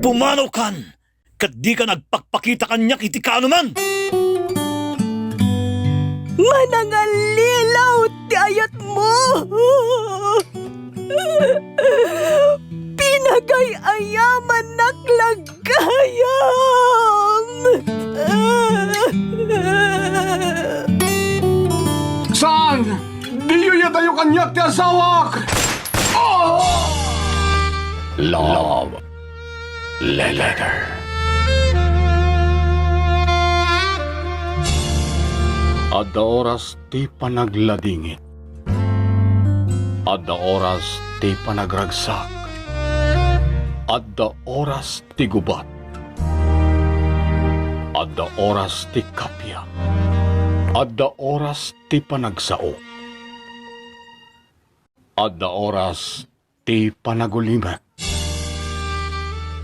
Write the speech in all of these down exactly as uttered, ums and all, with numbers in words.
Pumanawkan ket dika agpakpakita kaniak iti kaanoman. Manangallilaw ti ayatmo. Pinagay-ayamannak la gayam. Saan? Diyo iyadayo kaniak ti asawak! Ah! Love Letter. Adda oras ti panagladingit. Adda oras ti panagragsak. Adda oras ti gubat. Adda oras ti kappia. Adda oras ti panagsao. Adda oras ti panagulimek.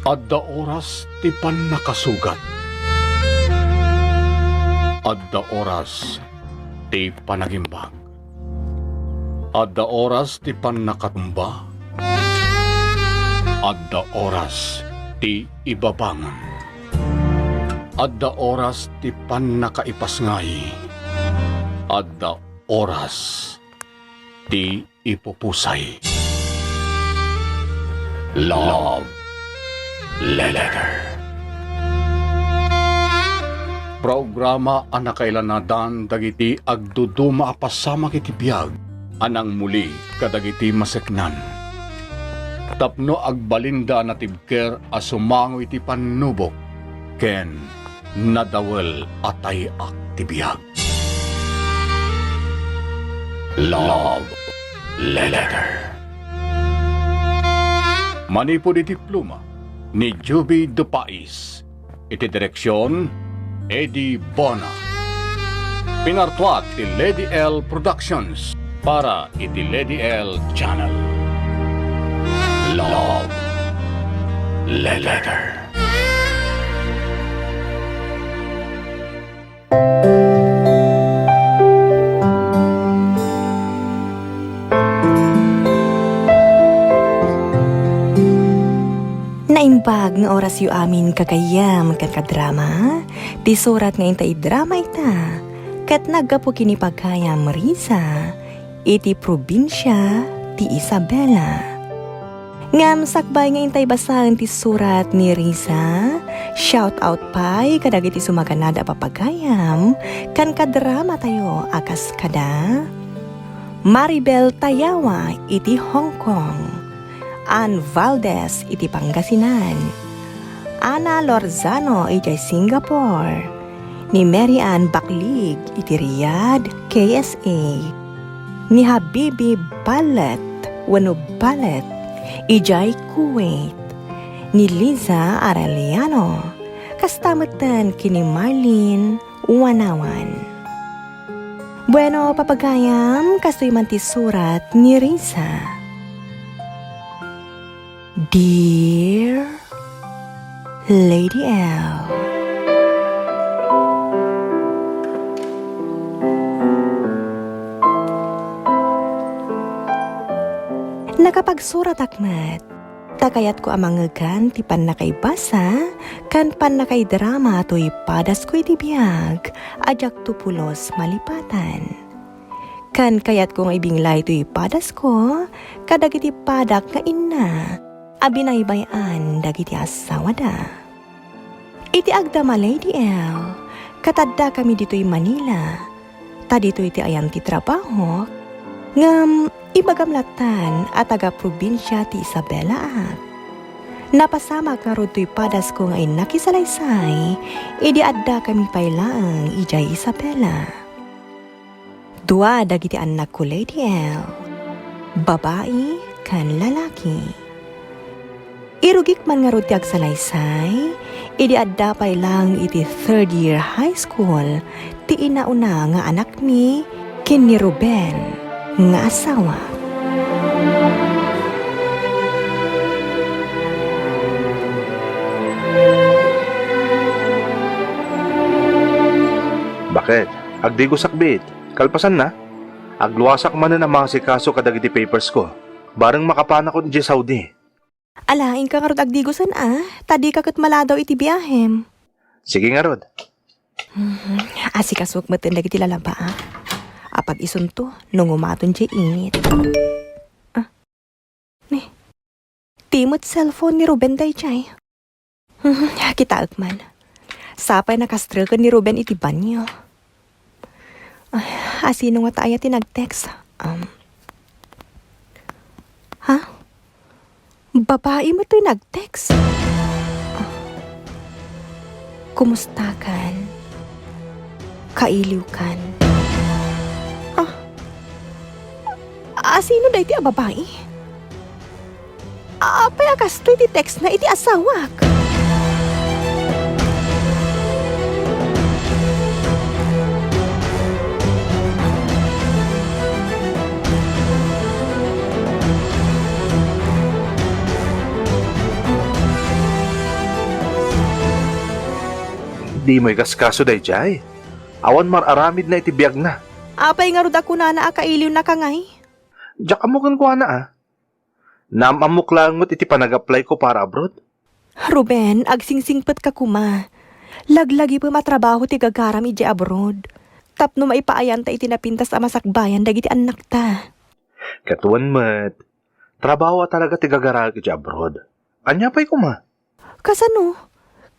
Adda oras ti pannakasugat. Adda oras ti panagimbag. Adda oras ti pannakatumba. Adda oras ti ibabangon. Adda oras ti pannakaipasngay. Adda oras ti ipupusay. Love Letter. Programa a nakailanadan dagiti agduduma a pasamak iti biag a nangmuli kadagiti maseknan. Tapno agbalinda a natibker a sumango iti pannubok ken nadawel a tay-ak ti biag. Love Letter. Manipud iti pluma ni Juby de Pais, iti direksion, Eddie Bona. Pinartuat ti Lady L Productions para iti Lady L Channel. Love Letter. Naimbag nga orasyo amin, kagayyem ken kadrama, ti surat nga inta idrama ita, ket naggapu ken ni pagayam Risa, iti probinsia ti Isabela. Ngem sakbay nga intay basaen ti surat ni Risa, shout out pay kadagiti sumaganad a papagayam ken kadramatayo a kas kada Maribel Tayawa iti Hong Kong, Ann Valdez iti Pangasinan, Ana Lorzano idiay Singapore, ni Mary Ann Baklig iti Riyadh, K S A, ni Habibi Ballet wenno Ballet idiay Kuwait, ni Liza Arellano, kasta metten ken ni Marlene Wanawan. Bueno, papagayam, kastoy man ti surat ni Risa. Dear Lady L. Nakapagsuratak met, ta kayatko a mangegan ti pannakaibasa ken pannakaidrama toy padasko iti biag a diakto pulos malipatan. Ken kayatko nga ibinglay toy padasko kadagiti padak nga inna a binaybay-an dagiti asawada. Iti agdama, Lady L, ket addakami ditoy Manila, ta ditoy ti ayan ti trabahok, ngem ibagam lattan a taga-probinsia ti Isabela ak. Napasamak ngarud toy padasko nga innak isalaysay idi addakami pay laeng idiay Isabela. Dua dagiti annakko, Lady L, babai ken lalaki. Irugik man ngarud ti agsalaysay, idi adda pay laeng iti third year high school ti inauna nga anakmi ken ni Ruben nga asawak. Bakit? Agdigosak bit. Kalpasanna, Agluasak manen a mangasikaso kadagiti papersko, bareng makapanakon idiay Saudi. Ala, inka ngarud agdigosen a, ta dika ket maladaw iti biahem. Sige ngarud. Mhm. Asikasok metten dagiti lalaba a. Apag isunto, no ngumaton diay init. Ah. Ni. Ti met cellphone ni Ruben daydiay. Mhm, kitaek man. Sapay nakastreken ni Ruben iti banyo. Ay, asino ngata aya ti nag-text? Um, ha? Babai met toy nag-text? Ah. Kumustakan? Kailiwkan? Ah. Asino daytoy a babai? Apay a kastoy ti textna iti asawak? Dimo ikaskaso daydiay? Awan mar-aramidna iti biagna. Apay ngarud a kunana a kailiwnaka ngay? Diak ammo kenkuana a. Naam-ammok laeng met iti panag-applyko para abroad. Ruben, agsingsingpetka koma. Laglagipem a trabaho ti gagaram idiay abroad. Tapno maipaayanta iti napintas a masakbayan dagiti annakta. Ket wen met, trabaho a talaga ti gagaraek idiay abroad. Ania pay koma? Kasano?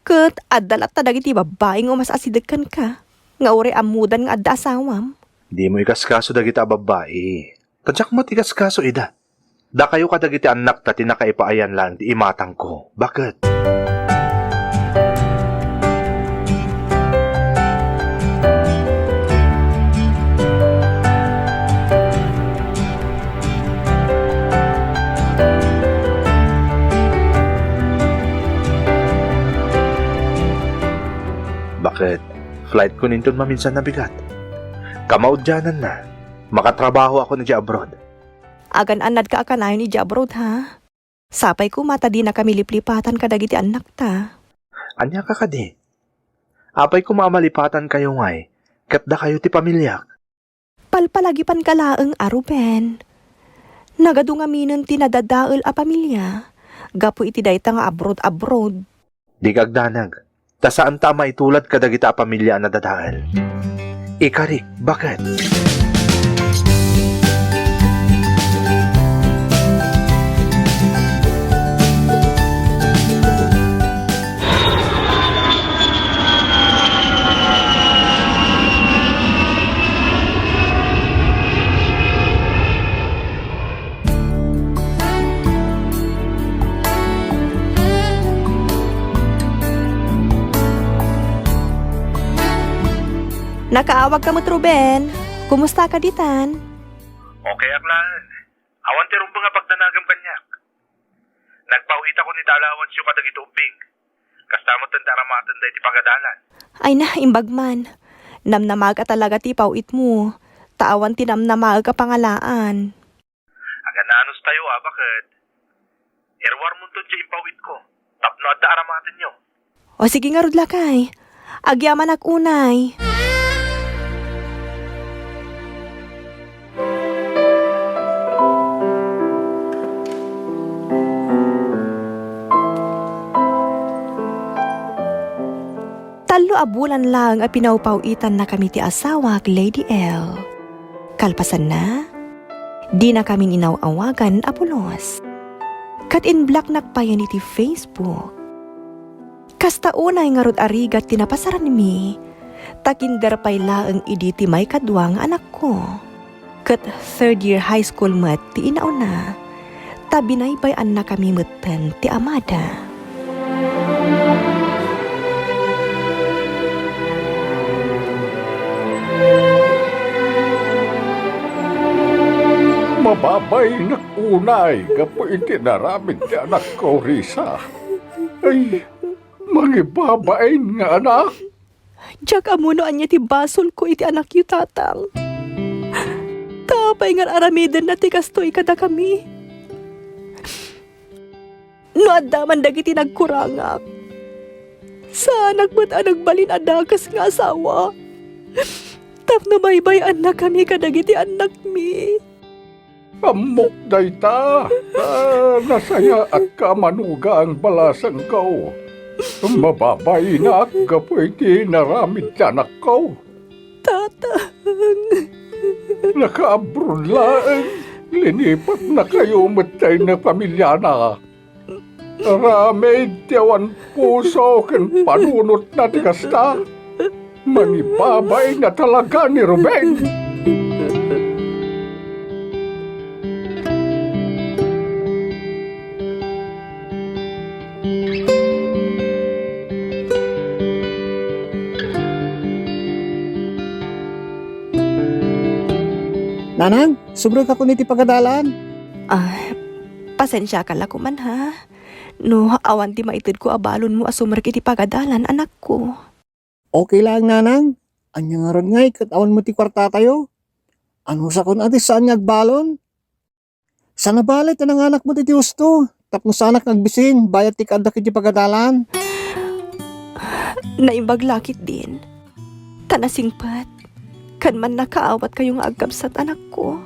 Ket adda latta dagiti babbai nga umas-asideg kenka, nga uray ammodan nga adda asawam? Dimo ikaskaso dagita a babbai. Ta diak met ikaskaso ida. Dakayo kadagiti annakta ti nakaipaayan laeng ti imatangko. Baket? Baket, flightko ninton maminsan a bigat. Kamaudiananna, makatrabahoakon idiay abroad. Agan-annadka a kanayon idiay abroad, ha? Sapay koma ta dinakami liplipatan kadagiti annakta. Ania ka kadi? Apay koma a malipatankayo ngay, ket dakayo ti pamiliak? Palpalagipanka laeng a Ruben. Nagadu ngaminen ti nadadael a pamilia gapu iti dayta nga abroad-abroad. Dika agdanag, ta saanta a maitulad kadagita a pamilia a nadadael. Ikarik, baket? Nakaawagka met, Ruben. Kumustaka ditan? Okay ak laeng. Awan ti rumbeng a pagdanagem kaniak. Nagpawitakon iti allowanceyo kadagiti ubbing. Kasta met ti aramaten daydi pagadalan. Ay na, imbag man. Namnamaek a talaga ti paw-itmo, ta awan ti namnamaek a pangalaan. Agananus tayo, a, baket? Iruarmonto diay impaw-itko, tapno adda aramatenyo. O sige ngarud, lakay. Agyamanak unay. Tallo a bulan laeng a pinawpaw-itannakami ti asawak, Lady L. Kalpasanna, dinakamin inaw-awagan a pulos. Ket inblocknak payen iti Facebook. Kasta unay ngarud a rigat ti napasaranmi, ta kinder pay laeng idi ti maikadua nga anakko. Ket third year high school met ti inauna, ta binaybay-annakami metten ti amada. Mababainnak unay gapu iti inaramid ti anakko, Risa. Ay, mangibabain nga anak. Diak ammo no ania ti basolko iti anakyo, Tatang. Ta apay nga ar-aramidenna ti kastoy kadakami? No adda man dagiti nagkurangak, saanak met a nagbalin a dakes nga asawa. tapno baybay-annakami kadagiti annakmi. Ammok dayta. Ah, nasayaatka a manugang balasangko. Mababainnak gapu iti inaramid ti anakko. Tatang. Nakaabroad laeng. Linipatnakayo met ti pamiliana. Aramid ti awan puso ken panunotna ti kasta. Mangibabaina talaga ni Ruben. Nanang, sumrekakon iti pagadalan. Ah, pasensiaka la koman, ha? No awan ti maitedko a balonmo a sumrek iti pagadalan, anakko. Okay laeng, nanang. Ania ngarud ngay ket awan met ti kuartatayo? Anusakon a ti saan nga agbalon? Saan a bale ta nanganakmo ti husto, tapno saanak nga agbisin bayat ti kaaddak iti pagadalan. Naimbag la ketdin, ta nasingpet ken mannakaawatkayo nga agkabsat, anakko.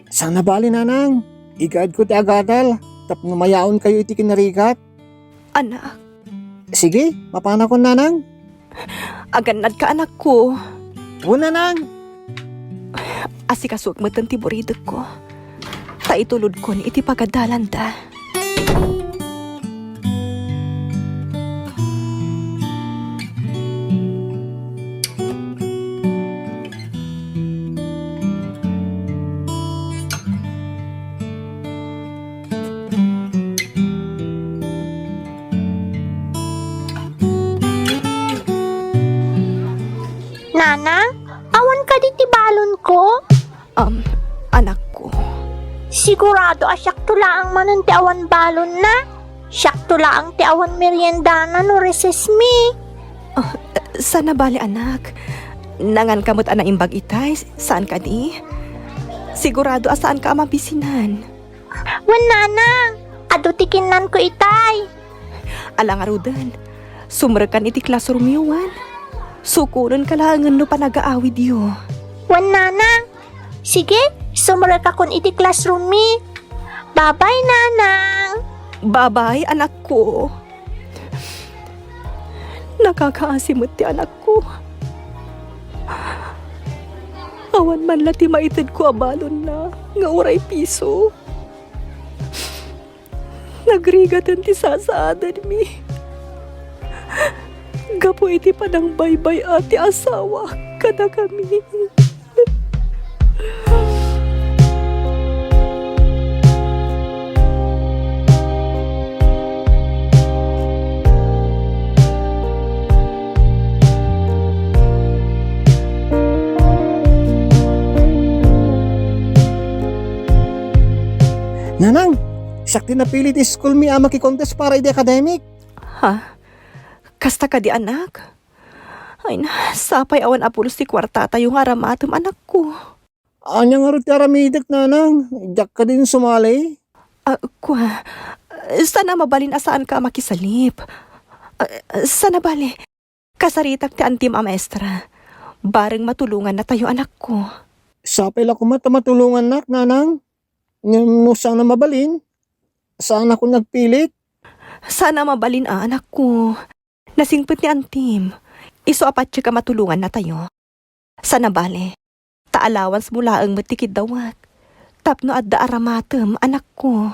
Saan a bale, nanang. Igaedko ti agadal tapno mayaonkayo iti kinarigat. Anak. Sige, mapanakon, nanang. Agannadka, anakko. Wen, nanang. Asikasuek metten ti buridekko, ta itulodkon iti pagadalanda. Nanang, awan kadi ti balonko? Um, anakko. Sigurado a siakto laeng manen ti awan balonna? Siakto laeng ti awan meriendana no recessmi? Ah, saan a bale, anak. Nanganka met a naimbag itay, saan kadi? Sigurado a saanka a mabisinan. Wen, nanang, adu ti kinnanko itay. Ala ngaruden, sumrekkan iti classroomyo, wen? Sukonenka laengen no panagaawidyo. Wen, nanang. Sige, sumrekakon iti classroommi. Babay, nanang. Babay, anakko. Nakakaasi met ti anakko. Awan man la ti maitedko a balonna nga uray piso. Nagrigaten ti sasaadenmi gapu iti panangbaybay-a ti asawak kadakami. Nanang, siak ti napili ti school mi a makikontest para idi academic. Ha? Kasta kadi, anak? Ay na, sapay awan a pulos ti kuartatayo nga aramatem, anakko. Ania ngarud ti aramidek, nanang? Diak kadin sumali? Ah, kua, saan a mabalin a saanka a makisalip? Ah, saan a bale, kasaritak ti antim a maestra. Bareng matulongannatayo, anakko. Sapay la koma ta matulongannak, nanang. Ngem no saan a mabalin, saanakon nga agpilit. Saan a mabalin a, anakko. Nasingpet ni antim. Isu a patiek a matulongannatayo. Saan a bale, ta allowance mo laeng met ti kiddawek. Tapno adda aramatem, anakko.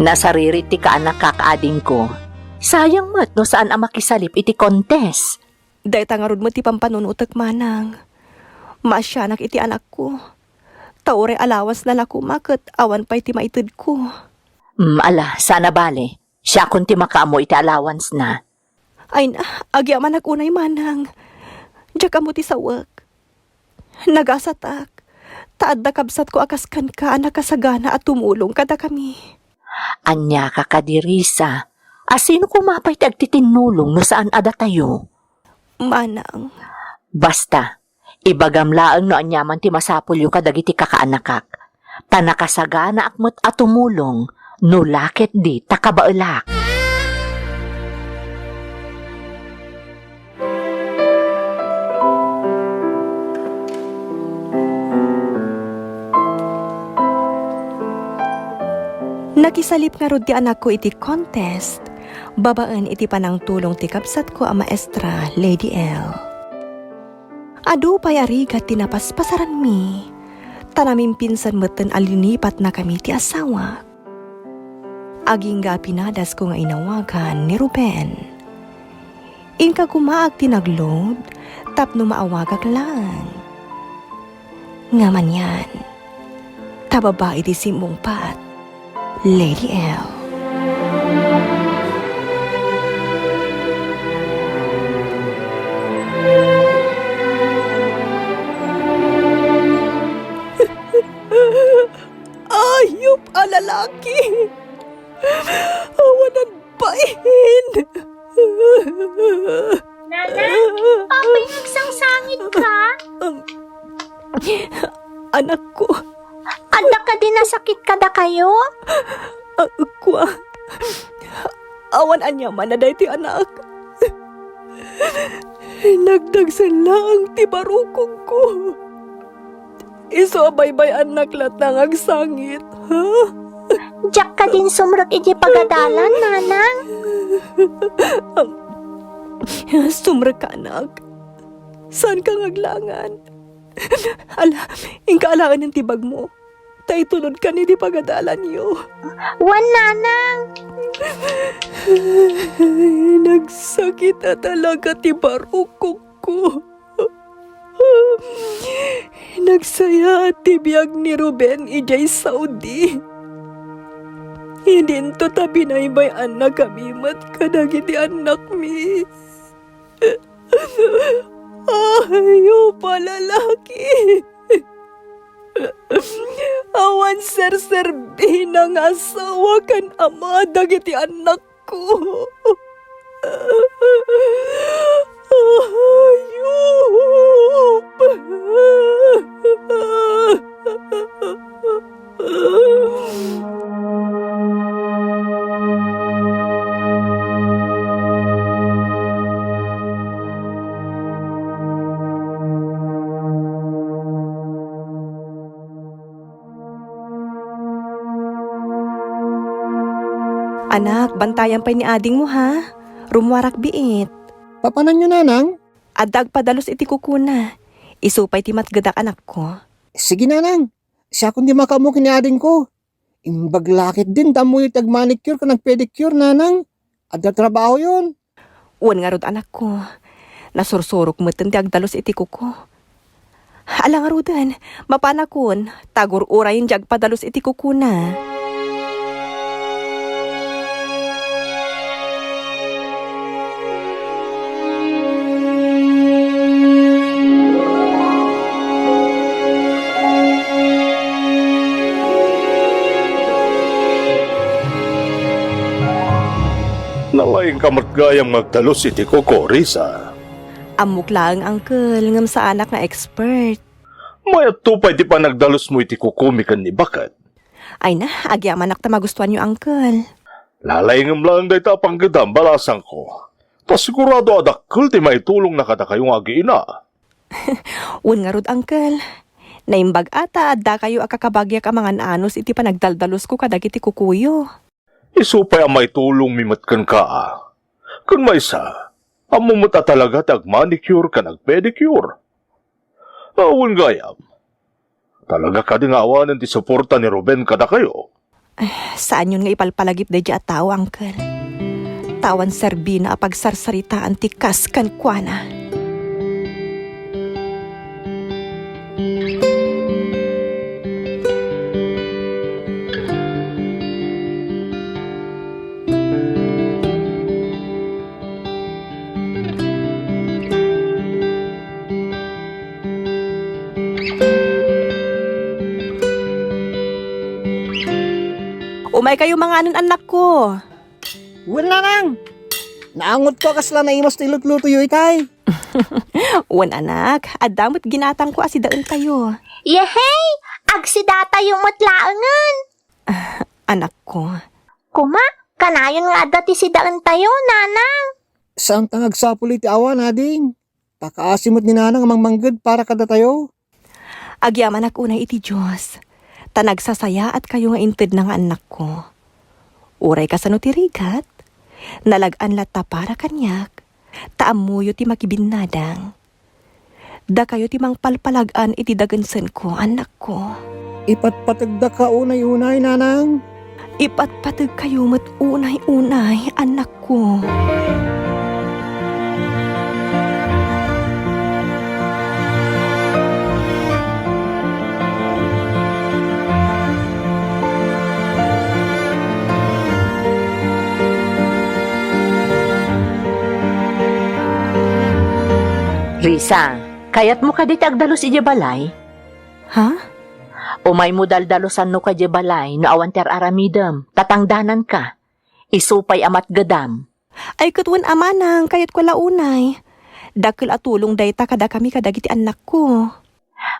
Nasaririt ti kaanak, kakaadingko. Sayang met no saan a makisalip iti contest. Dayta ngarud met ti pampanunotek, manang. Maasianak iti anakko. Ta uray allowance na la koma ket awan pay ti maitedko. Mm, ala, saan a bale. Siakon ti makaammo iti allowance na. Ay na, agyamanak unay, manang. Diak ammo ti sawek. Nagasatak, ta adda kabsatko a kas kenka a nakasagana a tumulong kadakami. Aniaka kadi, Risa, A sino koma pay ti agtitinnulong no saan a datayo? Manang. Basta, ibagam laeng no aniaman ti masapulyo kadagiti kakaanakak. Ta nakasaganaak met a tumulong no la ketdi ta kabaelak. Nakisalip ngarud ti anakko iti contest babaen iti panangtulong ti kabsatko a maestra, Lady L. Adu pay a rigat ti napaspasaranmi, ta namimpinsan metten a linipatnakami ti asawak. Agingga a pinadasko nga inawagan ni Ruben. Inka kumaak ti nagload tapno maawagak laeng. Ngem anian, ta babai ti simmungpat, Lady L. Ayup a lalaki! Awan a bain! Nanang, apay nagsangsangitka? Anakko. Adda kadi nasakit kadakayo? Kua, awan aniaman a daytoy, anak. Nagdagsen laeng ti barukongko. Isu a baybay-annak latta nga agsangit, ha? Diak kadin sumrek idiay pagadalan, nanang. Sumrekka, anak. Saanka nga aglangan. Ala, inka alaenen ti bagmo. Ta itulodkan idiay pagadalanyo. Wen, nanang. Nagsakit a talaga ti barukongko. Nagsayaat ti biag ni Ruben idiay Saudi. Idinto ta binaybay-annakami met kadagiti annakmi. Ayup a lalaki! Awan serserbina nga asawa ken ama dagiti annakko. Ayup! Anak, bantayan pay ni adingmo, ha? Rummuarak biit. Papananyo, nanang? Adda agpadalus iti kukuna. Isu pay ti matgedak, anakko. Sige, nanang. Siakon ti makaammo ken ni adingko. Imbag la ketdin ta ammoyo ti agmanicure ken agpedicure, nanang. Adda trabahoyon. Wen ngarud, anakko. Nasursurok metten ti agdalus iti kuko. Ala ngaruden, mapanakon, ta agur-urayen ti agpadalus iti kukuna. Nalaingka met gayam nga agdalus iti kuko, Risa. Ammok laeng, uncle, ngem saanak nga expert. Mayatto pay ti panagdalusmo iti kukomi ken ni baket. Ay na, agyamanak ta magustuanyo, uncle. Lalaingem laeng dayta a panggedam, balasangko. Ta sigurado a dakkel ti maitulongna kadakayo nga agiina. Wen ngarud, uncle. Naimbag a ta addakayo a kakabagiak a mangan-anus iti panagdaldalusko kadagiti kukoyo. Isu pay a maitulongmi met kenka. Ken maysa, ammo met a talaga ti agmanicure ken agpedicure. Awan gayam. Talaga kadi nga awanen ti suporta ni Ruben kadakayo? Saanyon nga ipalpalagip daydiay a tao, uncle. Ta awan serbina a pagsarsaritaan ti kas kenkuana. Umaykayo manganen, annakko. Wen, nanang! Naangotko a kasla naimas ti lutlutoyo itay. Wen, anak, adda met ginatangko a sidaentayo. Yehey! Agsidatayo met laengen! Anakko. Koma, kanayon nga adda ti sidaentayo, nanang. Saanta nga agsapul iti awan, ading. Ta kaasi met ni nanang a mangmangged para kadatayo. Agyamanak unay iti Dios, ta nagsasayaatkayo nga intedna nga annakko. Uray kasano ti rigat, nalag-an latta para kaniak, ta ammoyo ti makibinnadang. Dakayo ti mangpalpalag-an iti dagensenko, annakko. Ipatpategdaka unay-unay, nanang. Ipatpategkayo met unay-unay, annakko. Risa, kayatmo kadi ti agdalus idiay balay? Ha? Umaymo daldalusanno kadiay balay no awan ti ar-aramidem, ta tangdananka. Isu pay a matgedam. Ay, ket wen a manang, kayatko la unay. Dakkel a tulong dayta kadakami kadagiti annakko.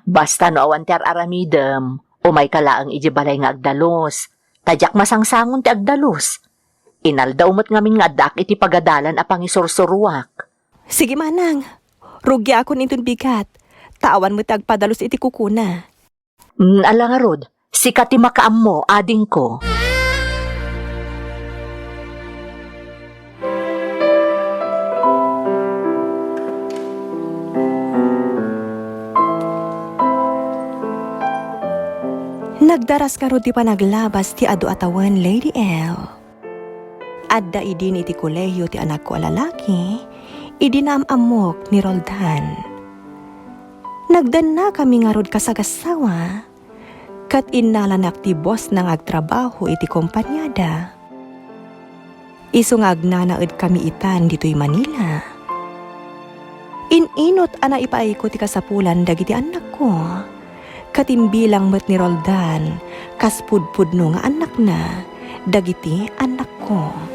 Basta no awan ti ar-aramidem, umayka laeng idiay balay nga agdalus. Ta diak masangsangon ti agdalus. Inaldaw met ngamin nga addaak iti pagadalan a pangisursuruak. Sige, manang. Rugiakon inton bigat, ta awan met ti agpadalus iti kukuna. Mm, ala ngarud, sika ti makaammo, adingko. Nagdaras ngarud ti panaglabas ti adu a tawen, Lady L. Adda idin iti kolehio ti anakko a lalaki, idi naam-ammok ni Roldan. Nagdannakami ngarud kasagassawa, ket innalanak ti bosna nga agtrabaho iti kompaniada. Isu nga agnanaedkami itan ditoy Manila. In-inut a naipaayko ti kasapulan dagiti annakko, ket imbilang met ni Roldan kas pudpudno nga annakna dagiti annakko.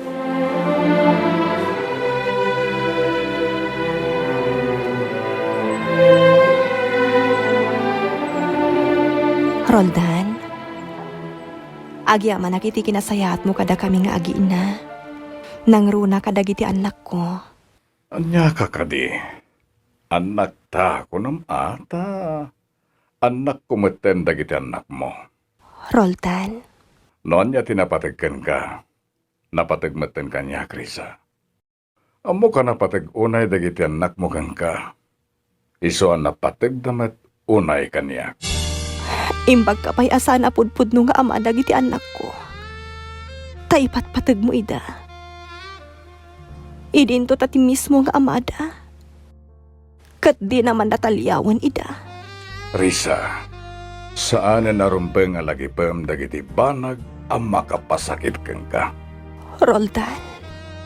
Roldan, agyamanak iti kinasayaatmo kadakami nga agiinna. Nangruna kadagiti annakko. Ania ka kadi? Annakta, kunam a, ta annakko metten dagiti annakmo. Roldan. No ania ti napateg kenka, napateg metten kaniak, Risa. Ammoka a napateg unay dagiti annakmo kenka. Isu a napategda met unay kaniak. Imbagka pay a saan a pudpudno nga ama dagiti annakko. Ta ipatpategmo ida. Idinto ta ti mismo nga amada. Ket dina man nataliawen ida. Risa, saanen a rumbeng a lagipem dagiti banag a makapasakit kenka. Roldan.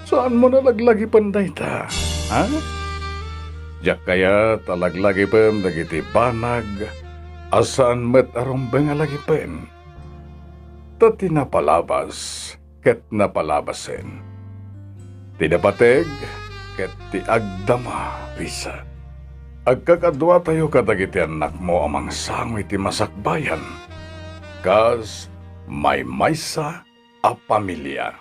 Saanmo a laglagipen dayta, ha? Diak kayat a laglagipem dagiti banag a saan met a rumbeng a lagipen. Ta ti napalabas ket napalabasen. Ti napateg ket ti agdama, Risa. Agkakaduatayo kadagiti annakmo a mangsango iti masakbayan, kas maymaysa a pamilia.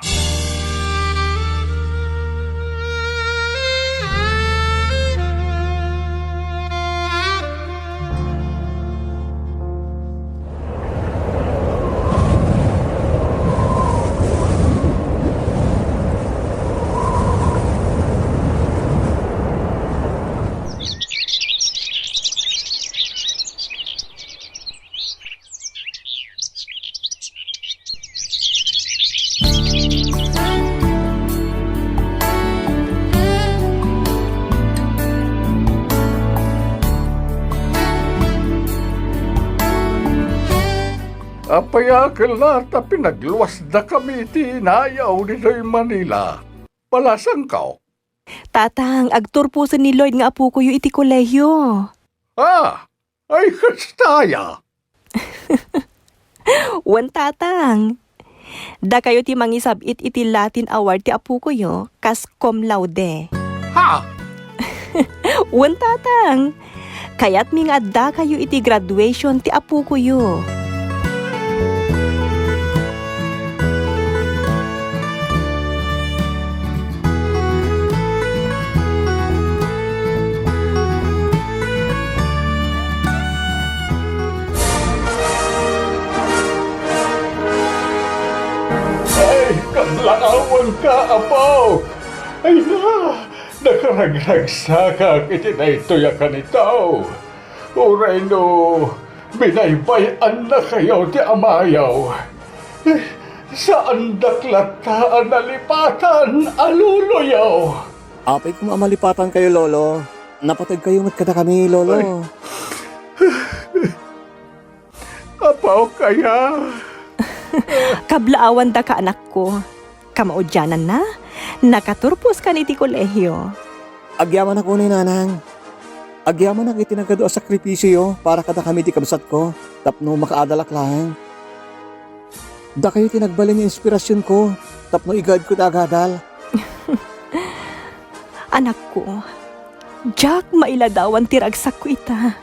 Apay a kel la ta pinagluasdakami iti inayaw ditoy Manila? Palasangko. Tatang, agturposen ni Lloyd nga apokoyo iti kolehio. Ah, ay, kasta aya? Wen, Tatang. Dakayo ti mangisab-it iti Latin Award ti apokoyo kas cum laude. Ha? Wen, Tatang. Kayatmi nga addakayo iti graduation ti apokoyo. Ay, kablaawanka, apo! Ay na, nakaragragsakak iti daytoy a kanito. Uray no binaybay-annakayo ti amayo, saandak latta a nalipatan a loloyo. Apay koma a malipatankayo, Lolo. Napateg kayo met kadakami, Lolo. Ay. Apo kaya? Kablaawandaka, anakko. Kamaudiananna, nakaturposkan iti kolehio. Agyamanak unay, Nanang. Agyamanak iti nagadu a sakripisioyo para kadakami ti kabsatko tapno makaadalak laeng. Dakayo ti nagbalin nga inspirasionko tapno igaedko ti agadal. Anakko, diak mailadawan ti ragsakko ita.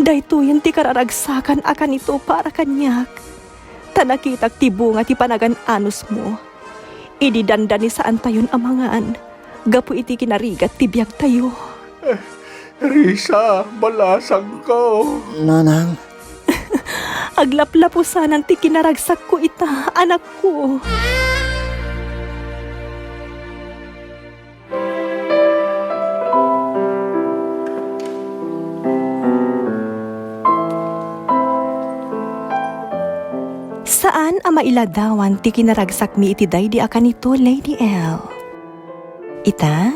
Daytoyen ti kararagsakan a kanito para kaniak. Ta nakitak ti bunga ti panagan-anusmo. Idi dandanisaantayon a mangan gapu iti kinarigat ti biagtayo. Risa, balasangko. Nanang. Aglaplapusanan ti kinaragsakko ita, anakko. Saan a mailadawan ti kinaragsakmi iti daydi a kanito, Lady L. Ita,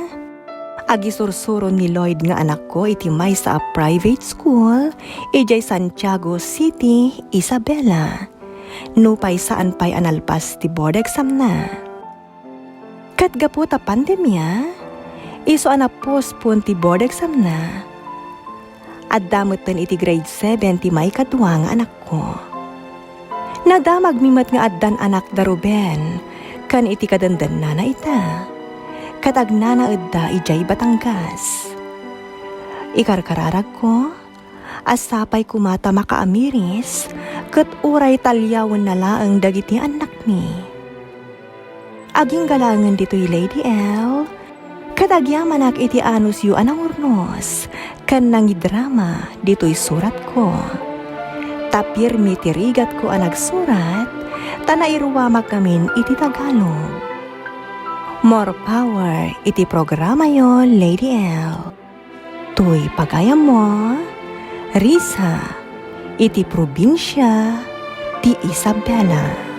agisursuron ni Lloyd nga anakko iti maysa a private school idiay Santiago City, Isabela. Nupay saan pay a nalpas ti board examna. Ket gapu ta pandemia, isu a na-postpone ti board examna, adda metten iti grade seven ti maikadua nga anakko. Nadamagmi met nga addan anakda Ruben ken iti kadendennana ita, ket agnanaedda idiay Batangas. Ikarkararagko, a sapay koma ta makaamiris ket uray taliawenna laeng dagiti annakmi. Agingga laengen ditoy, Lady L, ket agyamanak iti anusyo a nangurnos ken nangidrama ditoy suratko. Ta pirmi ti rigatko a nagsurat, ta nairuamak ngamin iti Tagalog. More power iti programayo, Lady L. Toy pagayammo, Risa, iti probinsia ti Isabela.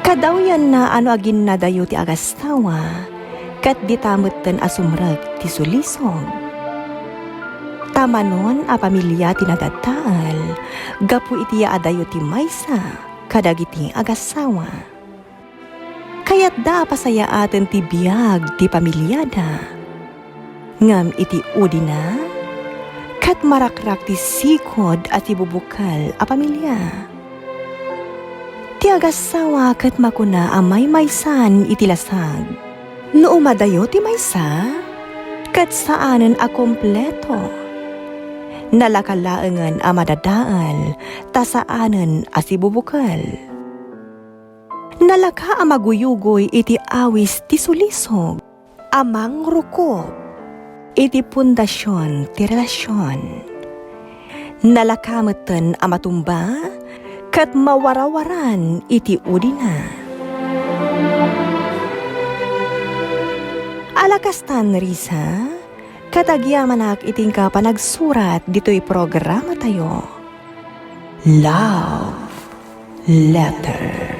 Kadawyanna a no aginnadayo ti agasawa, ket dita metten a sumrek ti sulisog. Ta manon a pamilia ti nadadael gapu iti yaadayo ti maysa kadagiti agasawa. Kayatda a pasayaaten ti biag ti pamiliada. Ngem iti udina, ket marakrak ti sikod a sibubukel a pamilia. Ti agasawa ket makuna a maymaysan iti lasag. No umadayo ti maysa, ket saanen a kompleto. Nalaka laengen a madadael ta saanen a sibubukel. Nalaka a maguyugoy iti awis ti sulisog a mangrukop iti pundasion ti relasion. Nalaka metten a matumba ket mawarawaran iti udina. Ala kastan, Risa, ket agyamanak iti inka panagsurat ditoy programatayo. Love Letter.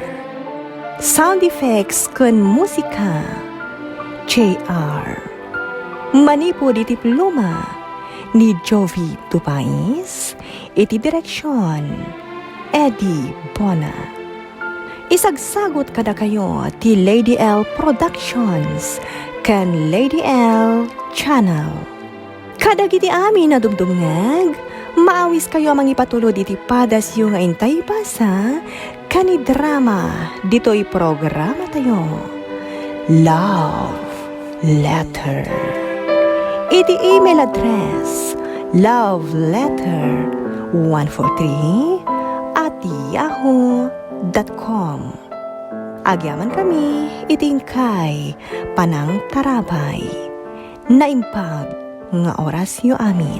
Sound effects ken musika, J R. Manipud iti pluma ni Jovi Dupais, iti direksion, Eddie Bona. Isagsagut kadakayo ti Lady L Productions ken Lady L Channel. Kadagiti amin a dumdumngeg, maawiskayo a mangipatulod iti padasyo nga intay basa ken idrama ditoy programatayo, Love Letter. Iti email address, love letter one four three at yahoo dot com. Agyamankami iti inkay panangtarabay. Naimbag nga orasyo amin.